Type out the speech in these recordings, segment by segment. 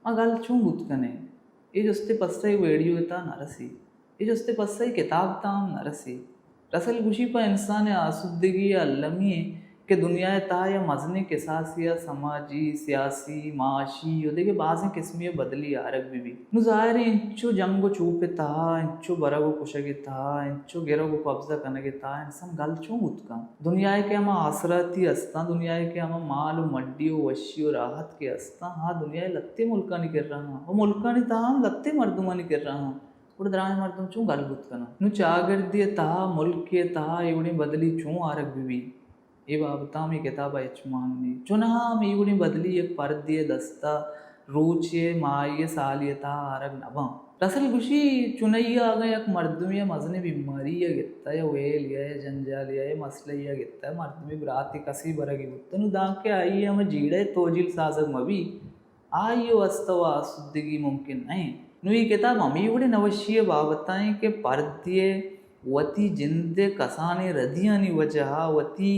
ما گل چون بوت کنیں؟ اے جست ءِ پسہ اے ویڈیو ءِ تہا نہ رسی۔ اے جست ءِ پسہ اے کتاب ءِ تہا ہم نہ رسی۔ رسل گوشی، پہ انسان ءِ آسودگی ءِ المی ایں کہ دنیا ءِ تہا یا مزنیں کساسے ءَ سماجی، سیاسی، معاشی و دگہ بازیں قسمے ءِ بدلی آرگ بہ بیت۔ نوں ظاہر ایں، انچو جنگ و چوپ ءِ تہا، انچو برگ و کشگ ءِ تہا، انچو گرگ و قبضہ کنگ ءِ تہا انسان گل چون بوت کنت؟ دنیا ءِ کہ ہما آسراتی استاں، دنیا ءِ کہ ہما مال و مڈی و وشی و راحت کہ استاں، آ دنیا ءِ لھتیں ملکانی کرا آں و ملکانی تہا ہم لھتیں مردمانی کرا آں۔ گڑا دراہیں مردم چون گل بوت کناں؟ نوں چاگردے ءِ تہا، ملکے ءِ تہا اے وڑیں بدلی چون آرگ بہ بیت؟ اے بابت ءَ ہم اے کتاب ءَ ہچ مان نیست۔ چوناہا ہم اے وڑیں بدلی یک پردے ءِ دست ءَ روچے، ماہے، سالے ءِ تہا آرگ نہ باں۔ رسل گوشی، چنئی ءَ اگاں یک مردمے ءَ مزنیں بیماری ءَ گپتہ یا ویلے ءَ یا جنجالے ءَ یا مسئلہ ءَ گپتہ، مردمے براتے کسے برگی بوتہ، نوں دانکہ آئی ءِ ہما جیڑہ ءِ توجیل سازگ مہ بیت، آئی ءِ واستہ و آسودگی ممکن نہ انت۔ نوں اے کتاب ہمے وڑیں نوشی ءِ بابت ءَ انت کہ پردے ءَ وتی جند ءِ کسانیں ردیانی وجہ ءَ، وتی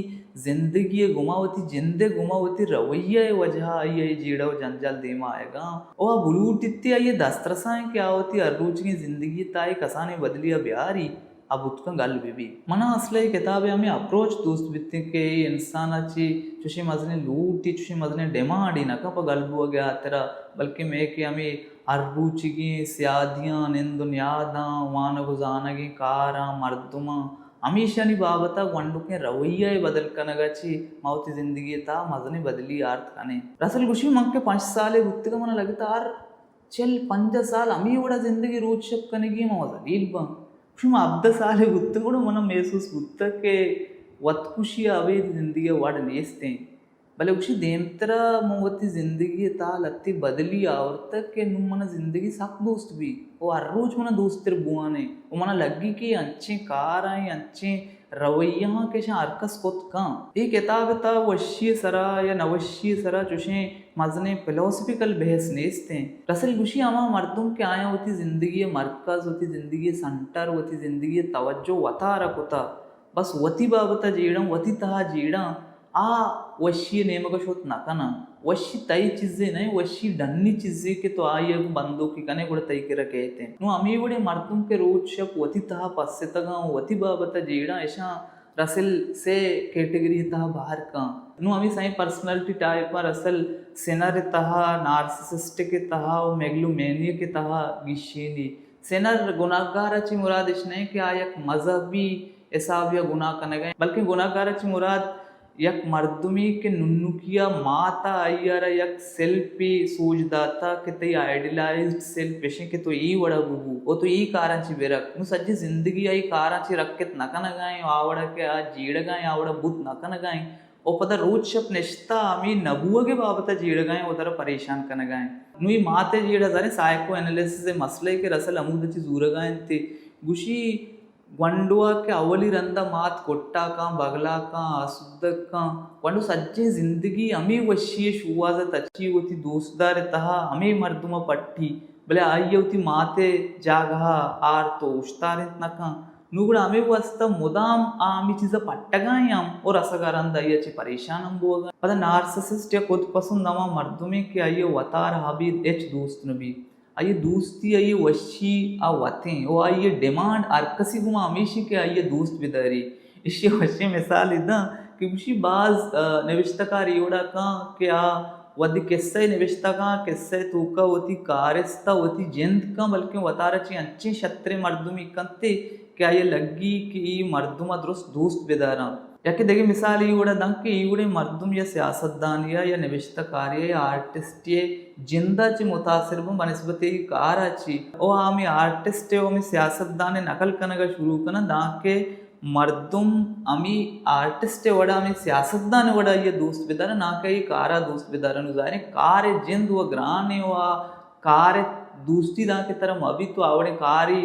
زندگی ءِ گوما، وتی جند ءِ گوما، وتی رویہ ءِ وجہ ءَ آئی ءَ اے جیڑہ و جنجال دیما آیگ ءَ انت۔ و آ بلوٹیت ءُ آئی ءِ دسترس ءَ انت کہ آ وتی ہر روچگیں زندگی ءِ تہا اے کسانیں بدلی ءَ بیاری۔ آ بوت کن گل بہ بیت۔ منا اصل ءَ اے کتاب ءِ ہمے اپروچ دوست بیتیں کہ اے انسان ءَ چہ چوشیں مزنیں لوٹے، چوشیں مزنیں ڈیمانڈے نہ کن پہ گل بوگ ءِ ہاترا، بلکیں مئے کہ ہمے ہر روچیگیں سیادیاں، نند و نیاداں، وانگ و زانگیں کاراں، مردماں، ہمیشانی بابت ءَ گونڈکیں رویہ ءِ بدل کنگ ءَ چہ ما وتی زندگی ءِ تہا مزنیں بدلی آرت کنیں۔ رسل گوشی، من کہ پنچ سالے بوتگاں، منا لگتہ ہر چل پنجاہ سال ہمے وڑا زندگی روچ شپ کنگی، من ذلیل باں۔ گوشی، من ہبدہ سالے بوتگ، گڑا منا محسوس بوتگ کہ وتکشی ءَ ابید زندگی ءِ وڑ نیست انت۔ بلے گوشی، دیمترا من وتی زندگی ءِ تہا لھتے بدلی آورتگ کہ نوں منا زندگی سک دوست بیت و ہر روچ منا دوستر بوان انت و منا لگی کہ انچیں کاراں، انچیں رویہاں کہ اشاں ہر کس کت کن۔ اے کتاب ءِ تہا وشی ءِ سرا یا نہ وشی ءِ سرا چوشیں مزنیں فلاسفیکل بحث نیست انت۔ رسل گوشی، ہما مردم کہ آیاں وتی زندگی ءِ مرکز، وتی زندگی ءِ سنٹر، وتی زندگی ءِ توجہ وتارا کتہ، بس وتی بابت ءَ جیڑاں، وتی تہا جیڑاں، آ وشی ءِ نیمگ ءَ شت نہ کناں۔ وشی تئی چیزے نہ انت، وشی ڈنی چیزے کہ تو آئی ءَ گوں بندوکی کنے گڑا تئی کرا کیت انت۔ نوں ہمے وڑیں مردم کہ روچ شپ وتی تہا پستگاں، وتی بابت ءَ جیڑاں، اشاں رسل سے کیٹگری ءِ تہا بہر کن۔ نوں ہمے سئیں پرسنالٹی ٹائپاں رسل سنر ءِ تہا، نارسسسٹک ءِ تہا و میگلومینیک ءِ تہا گیشینی۔ سنر گناہگار ءَ چہ مراد اش نہ انت کہ آ یک مذہبی حساب ءَ گناہ کنگ ءَ انت، بلکیں گناہگار ءَ چہ مراد یک مردمے کہ ننوکی ءَ مات ءَ آئی ءَ را یک سلپے سوج داتہ کہ تئی آئیڈیلائزڈ سلپ اش انت کہ تو اے وڑا ببو و تو اے کاراں چہ برک۔ نوں سجیں زندگی آئی کاراں چہ رکت نہ کنگ ءَ انت و آ وڑا کہ آ جیڑگ ءَ انت، آ وڑا بوت نہ کنگ ءَ انت و پدا روچ شپ نشتہ ہمے نہ بوگ ءِ بابت ءَ جیڑگ ءَ انت، وتارا پریشان کنگ ءَ انت۔ نوں اے مات ءِ جیڑہ زانیں سائیکو انالیسس ءِ مسئلہ ءَ کہ رسل ہمود ءَ چہ زورگ ءَ انت، گوشی، گونڈو ءَ کہ اولی رند ءَ مات کٹا کاں، بگلا کاں، آسودگ کاں، گونڈو سجیں زندگی ہمے وشی ءِ شوہاز ءَ تچی، وتی دوستدار ءِ تہا ہمے مردم ءَ پٹی، بلے آئی ءَ وتی مات ءِ جاگہ ءَ آرت و اوشتارینت نہ کن۔ نوں گڑا ہمے واستہ مدام آ ہمے چیز ءَ پٹگ ءَ انت ہم و رسگ ءَ رند آئی ءَ چہ پریشان ہم بوگ ءَ انت۔ پدا نارسسسٹ یا خود پسند ہما مردمے کہ آئی ءَ وتارا ابید ہچ دوست نہ بیت۔ آئی ءِ دوستی، آئی ءِ وشی آ وت انت و آئی ءِ ڈیمانڈ ہر کسی گوما ہمیش انت کہ آئی ءَ دوست بداری۔ ایشی ءِ وشیں مثالے داں کہ گوشی باز، آ، نبشتہ کار اے وڑا کاں کہ آ وھدے کسہ ءَ نبشتہ کاں، کسہ ءِ توکا وتی کارست ءَ وتی جند کاں، بلکیں وتارا چہ انچیں شتریں مردمے کنت کہ آئی ءَ لگی کہ اے مردم ءَ درست دوست بداراں۔ یکے دگہ مثال اے وڑا داں کہ اے وڑیں مردم یا سیاستدانے ءَ یا نبشتہ کارے ءَ یا آرٹسٹے ءِ جند ءَ چہ متاثر بنت بنسبت اے کار ءَ چہ۔ او ہمے آرٹسٹ ءَ و ہمے سیاستدان ءِ نقل کنگ ءَ شروع کناں، دانکہ مردم ہمے آرٹسٹ ءِ وڑا، ہمے سیاستدان ءِ وڑا آئی ءَ دوست بداراں، ناں کہ اے کار ءَ دوست بداراں۔ نوں ظاہر انت کار ءِ جند و گران انت و آ کار ءِ دوستی دانکہ ترا مہ بیت، تو آ وڑیں کارے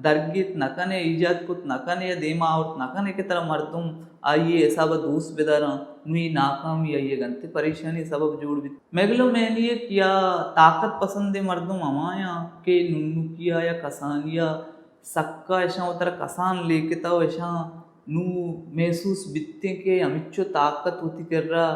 درگیت نہ کن ئے، ایجاد کت نہ کن ئے یا دیما آورت نہ کن ئے کہ ترا مردم آئی ءِ حساب ءَ دوست بداراں۔ نوں اے ناکامی آئی ءِ گنتیں پریشانی ءِ سبب جوڑ بیت۔ میگلومینیک یا طاقت پسندیں مردم ہمایاں کہ ننوکی ءَ یا کسانی ءَ سکا اشاں وترا کسان لیکتہ و اشاں نوں محسوس بیتیں کہ ہمینچو طاقت وتی کرا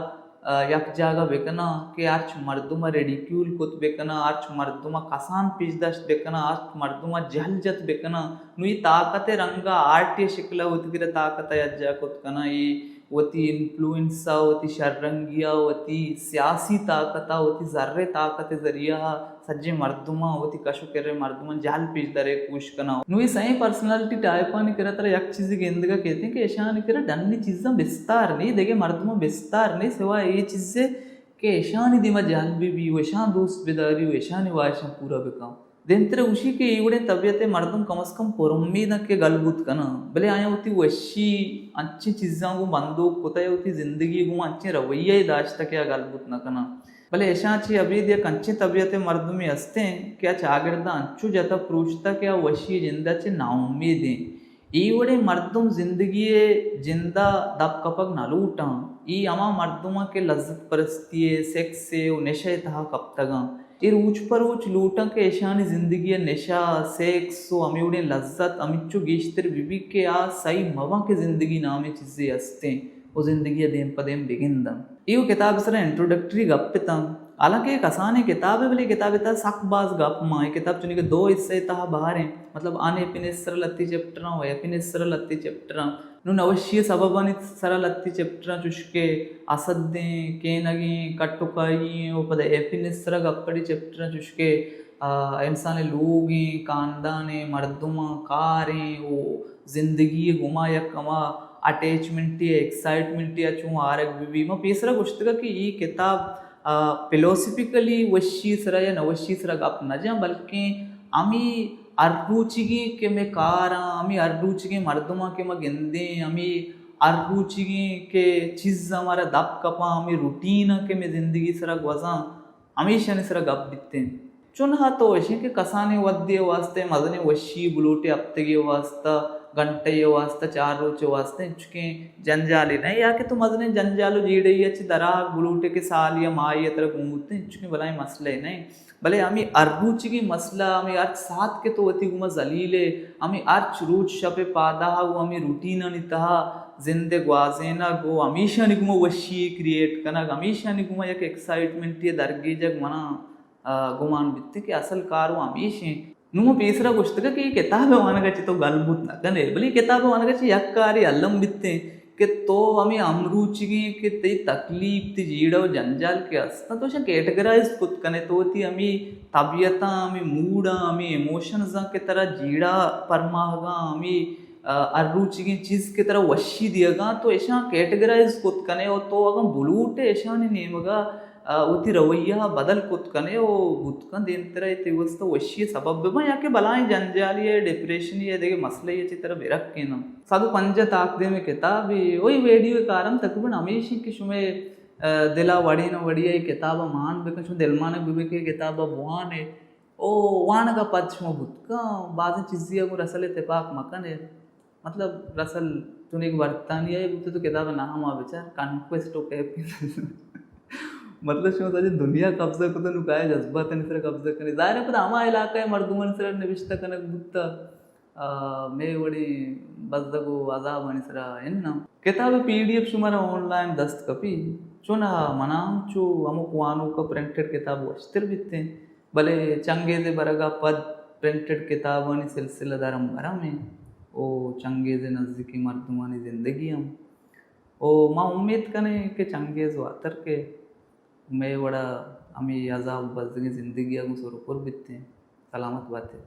آ، یک جاگہ بکناں کہ ہرچ مردم ءَ ریڈیکیول کت بکناں، ہرچ مردم ءَ کسان پیش داشت بکناں، ہرچ مردم ءَ جہل جت بکناں۔ نوں اے طاقت ءِ رنگ ءَ آرٹ ءِ شکل ءَ وتی کرا طاقت ءَ یکجاہ کت کناں، اے وتی انفلوئنس ءَ، وتی شررنگی ءَ، وتی سیاسی طاقت ءَ، وتی زر ءِ طاقت ءِ ذریعہ ءَ سجیں مردماں، وتی کش ءُ کر ءِ مردماں جہل پیش دار ءِ کوشش کناں۔ نوں اے سئیں پرسنالٹی ٹائپانی کرا ترا یک چیزے گندگ ءَ کیت کہ اشانی کرا ڈنی چیزاں بستار نی، دگہ مردماں بستار نی، سوائے اے چیز ءَ کہ اشانی دیما جہل بہ بی ءُ اشاں دوست بداری ءُ اشانی واہشاں پورا بکن۔ دیمتر گوشی کہ اے وڑیں طبیعت ءِ مردم کم از کم پر امید انت کہ گل بوت کناں، بلے آیاں وتی وشی انچیں چیزاں گوں بندوک کتہ یا وتی زندگی گوں انچیں رویہ یے داشتہ کہ آ گل بوت نہ کناں۔ بلے اشاں چہ ابید یک انچیں طبیعت ءِ مردمے ہستیں کہ آ چاگرد ءَ انچو جتہ پروشتہ کہ آ وشی ءِ جند ءَ چہ ناامید ایں۔ اے وڑیں مردم زندگی ءِ جند ءَ دپ کپگ نہ لوٹاں۔ اے ہما مردماں کہ لذت پرستی ءِ، سیکس ءِ ءُ نشہ ءِ تہا کپتگاں۔ اے روچ پہ روچ لوٹاں کہ اشانی زندگی ءِ نشہ، سیکس ءُ ہمے وڑیں لذت ہمینچو گیشتر بہ بیت کہ آ سہی مہ باں کہ زندگی نامیں چیزے ہستیں ءُ زندگی ءَ دیم پہ دیم بگنداں۔ اے وَ کتاب ءِ سرا انٹروڈکٹری گپ اتاں۔ حالانکہ اے کسانیں کتابے، بلے اے کتاب ءِ تہا سک باز گپ مان۔ اے کتاب چونکہ دو حصہ ءِ تہا بہر ایں، مطلب، ان ہیپینس ءِ سرا لہتے چیپٹراں ءُ ہیپینس ءِ سرا لہتے چیپٹراں۔ نوں نوشی ءِ سببانی سرا لہتے چیپٹراں، چوش کہ حسد ایں، کینگ ایں، کٹ ءُ کائی ایں، ءُ پدا ہیپینس ءِ سرا گپ اڑی چیپٹراں، چوش کہ، آ، انسان ءِ لوگ ایں، خاندان ایں، مردماں، کار ایں، ءُ زندگی ءِ گوما یک ہما اٹیچمنٹے، ایکسائٹمنٹے ءَ چوں آرگ بہ بی۔ ما پیسرا گوشتگ کہ اے کتاب، آ، فلسفیکلی وشی ءِ سرا یا نہ وشی ءِ سرا گپ نہ جاں، بلکیں ہمے ہر روچیگیں کہ مئے کاراں، ہمے ہر روچیگیں مردماں کہ ما گندیں، ہمے ہر روچیگیں کہ چیزاں مارا دپ کپاں، ہمے روٹیناں کہ مئے زندگی ءِ سرا گوزاں، ہمیشانی سرا گپ بیتیں۔ چوناہا تو اشیں کہ کسانیں وھدے ءِ واستہ، مزنیں وشی بلوٹے ہپتگے ءِ واستہ، گھنٹہ یے ءِ واستہ، چار روچ ءِ واستہ انچکیں جنجالے نہ، یا کہ تو مزنیں جنجال ءُ جیڑہ یے ءَ چہ درآہگ بلوٹے کہ سالے یا ماہے ءَ ترا گون بوتیں، انچکیں بلاہیں مسئلہ نہ۔ بلے ہمے ہر روچیگیں مسئلہ، ہمے ہرچ ساعت کہ تو وتی گوما ذلیل ئے، ہمے ہرچ روچ شپ ءِ پاد آہگ ءُ ہمے روٹینانی تہا زند ءِ گوازینگ ءُ ہمیشانی گوما وشی ءِ کریئیٹ کنگ، ہمیشانی گوما یک ایکسائٹمنٹے ءِ درگیجگ، منا، آ، گمان بیت کہ اصل کار وَ ہمیش ایں۔ نوں من پیسرا گوشتگ کہ اے کتاب ءِ وانگ ءَ چہ تو گل بوت نہ کن ئے، بلے اے کتاب ءِ وانگ ءَ چہ یک کارے الم بیت ایں کہ تو ہمے ہمروچیگیں کہ تئی تکلیف، تئی جیڑہ ءُ جنجال کہ است اَنت، تو اشاں کیٹگرائز کت کن ئے، تو وتی ہمے طبیعتاں، ہمے موڈاں، ہمے ایموشنزاں کہ ترا جیڑہ پرماہگاں، ہمے، آ، ہر روچیگیں چیز کہ ترا وشی دیگاں، تو اشاں کیٹگرائز کت کن ئے ءُ تو اگاں بلوٹ ئے اشانی نیمگا، آ، وتی رویہ ءَ بدل کت کن ئے ءُ بوت کنت دیمترا اے تئی واستہ وشی ءِ سبب بہ باں یا کہ بلاہیں جنجالے ءُ ڈپریشنے ءُ دگہ مسئلہ یے چہ ترا بہ رکیناں۔ سد ءُ پنجاہ تاکدیم ءِ کتابے، ءُ اے ویڈیو ءِ کارم تقریباً ہمیش ایں کہ شمئے، آ، دل ءَ وڑے نہ وڑے ءَ اے کتاب ءَ مان بہ کن، شما دلمانگ بہ بئے کہ اے کتاب ءَ بوان ئے۔ او وانگ ءَ پد شما بوت کن، بازیں چیزے ءَ گوں رسل ءَ تپاک مہ کن ئے۔ مطلب، رسل چونیں کہ برطانیہ ءَ بوتہ، تو کتاب ءِ نام ءَ بچار، کانکویسٹ آف ہیپینس۔ مطلب، شما سجہیں دنیا قبضہ کتہ، نوں کائے جذباتانی سرا قبضہ کن ئے۔ ظاہر ایں، پدا ہما علاقہ ءِ مردمانی سرا نبشتہ کنگ بوتہ، آ، مئے وڑیں بزگ ءُ عذابانی سرا اناں۔ کتاب ءِ پی ڈی ایف شمارا آن لائن دست کپی، چوناہا منا ہم چو ہمک وانوک ءَ پرنٹڈ کتاب وشتر بیت ایں۔ بلے چنگیز ءِ برگ ءَ پد پرنٹڈ کتابانی سلسلہ درم برم ایں ءُ چنگیز ءِ نزیکیں مردمانی زندگی ہم۔ ءُ ما امیت کنیں کہ چنگیز واتر کہ مئے وڑا ہمے عذاب ءُ بزگیں زندگی ءَ گوں سر ءُ پر بیت ایں۔ سلامت بات ئے۔